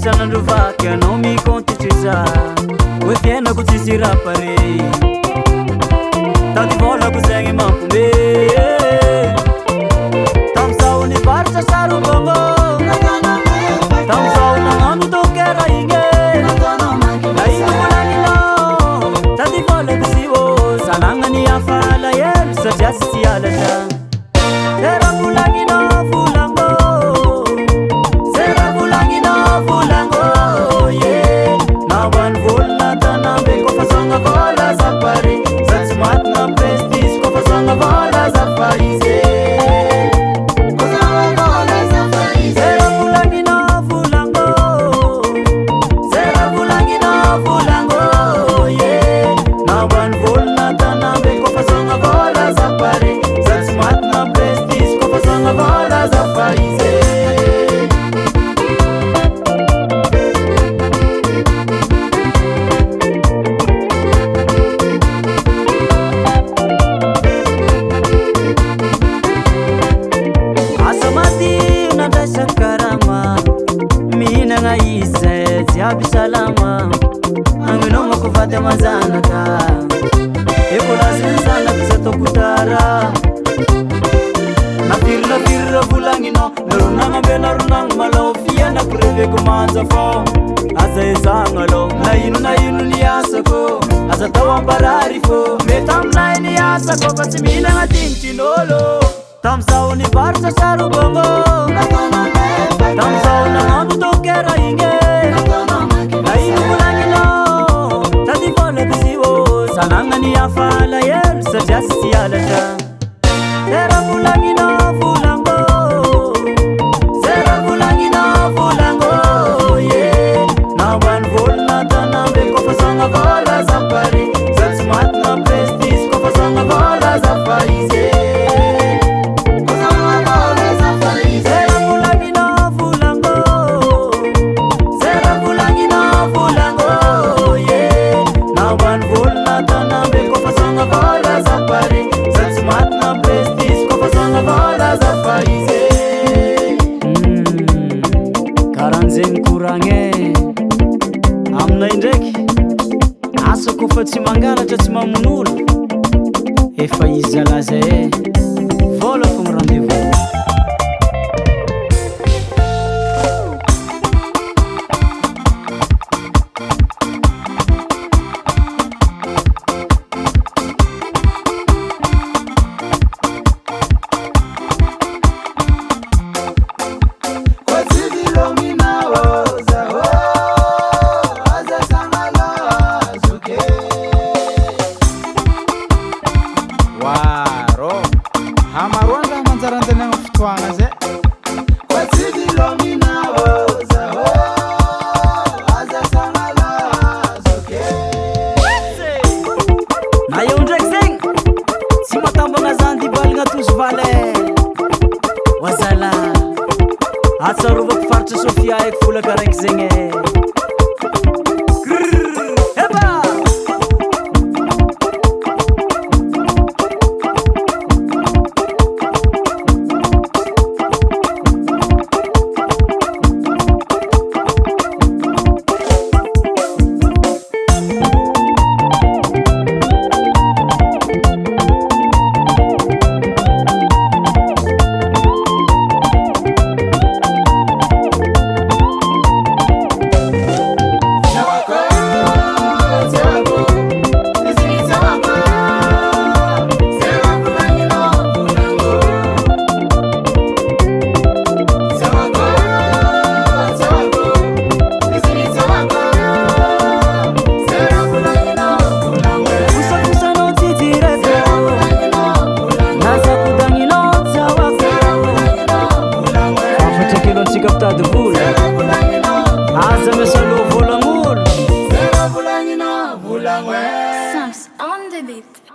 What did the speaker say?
Isan'andro vaky anao mikonty za. Hoe fiainako tsisy raha pare. Tady volako zegny mampome. Tam'zaho nivarotra sarobongo. Tam'zaho nagnano dokera igny. Na ino volagninao, tady volako izy io. Zalagnany hafa alahelo satria tsy alatra. Zay raha volagninao volagno. Zay raha volagninao volagno, yeah. Nambany volana tanambe kofa zanga vola za pare. Za tsy maty na prestige kofa zanga vola za fa izy. Zay raha volagninao volagno. Zay raha volagninao volagno, yeah. Nambany volana tanambe kofa zanga vola za pare. Za tsy maty na prestige kofa zanga vola za fa izy. Asa maty nandraisa karama. Mihinagna izy jiaby salama. Agninomako vady aman-janaka. Ekolazy zanaka tsy ataoko tara. Nafiry nafiry raha volagninao. Naronagna ambe naronagna malao. Fiainako reveko manja fô. Aza ezahagna alôha. Na ino na ino ny asako. Aza atao amparary fô. Mety aminay ny asako fa tsy mihinagna tintin'ôlo. Tam'zaho nivarotra sarobongo. Tam'zaho nagnano dokera igny. Na ino volagninao, tady volako izy io. Zalagnany hafa alahelo satria tsy alatra. Zay raha volagninao volagno. Zay raha volagninao volagno, yeah. Nambany volana tanambe kofa zanga vola za pare. Za tsy maty na prestige kofa zanga vola za fa izy. Zay raha volagninao volagno. Zay raha volagninao volagno, yeah. Nambany volana tanambe kofa zanga vola za pare. Za tsy maty na prestige kofa zanga vola za fa izy. Karahan'zegny koragna e. Aminay ndraiky asa kofa tsy mangalatra tsy mamono olo. Efa izy zalahy zay e. Vola fogna rendez-vous. Waro, hamaroan raha manjaranjany fotoagna zay. Na eo ndraiky zegny tsy matambagna zany dibalagna tosy valy. Wazala atsarovako faritra Sofia eky folaka raiky zegny e. Grrr, eba! Fosafosanao tsy jireko. Nazakodagninao tsy awako. Afatra kely antsika mpitady vola. Aza miasa loha volagn'olo. Sams on the beat.